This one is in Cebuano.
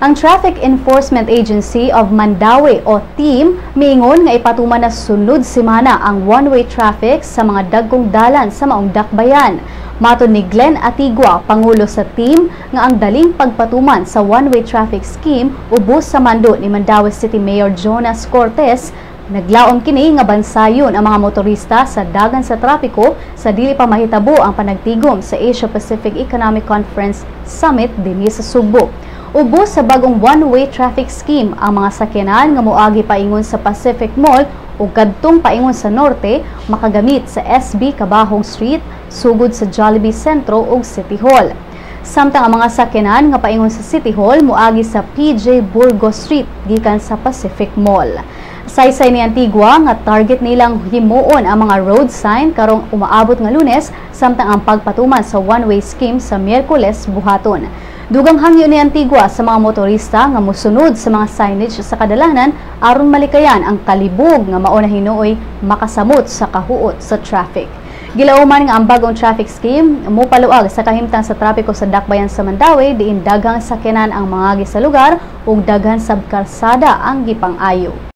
Ang Traffic Enforcement Agency of Mandaue o TEAM miingon nga ipatuman na sunod semana ang one-way traffic sa mga dagkong dalan sa maong dakbayan. Matod ni Glenn Atigua, pangulo sa TEAM, nga ang daling pagpatuman sa one-way traffic scheme ubos sa mando ni Mandaue City Mayor Jonas Cortes. Naglaom kini nga bansayon ang mga motorista sa dagan sa trapiko sa dili pa mahitabo ang panagtigom sa Asia Pacific Economic Conference Summit dinhi sa Sugbo. Ubos sa bagong one-way traffic scheme, ang mga sakyanan nga moagi paingon sa Pacific Mall ug kadtong paingon sa norte makagamit sa SB Cabahong Street sugod sa Jollibee Sentro ug City Hall. Samtang ang mga sakyanan nga paingon sa City Hall moagi sa PJ Burgos Street gikan sa Pacific Mall. Saysay ni Antigua nga target nilang himuon ang mga road sign karong umaabot nga Lunes, samtang ang pagpatuman sa one-way scheme sa Miyerkules buhaton. Dugang hangyo ni Antigua sa mga motorista nga mosunod sa mga signage sa kadalanan aron malikayan ang kalibog nga mao na hinuoy makasamot sa kahuot sa traffic. Gilauman nga ang bagong traffic scheme mopaluag sa kahimtang sa trapiko sa dakbayan sa Mandaue, diin daghang sakyanan ang mangagi sa lugar ug daghan sab karsada ang gipang-ayo.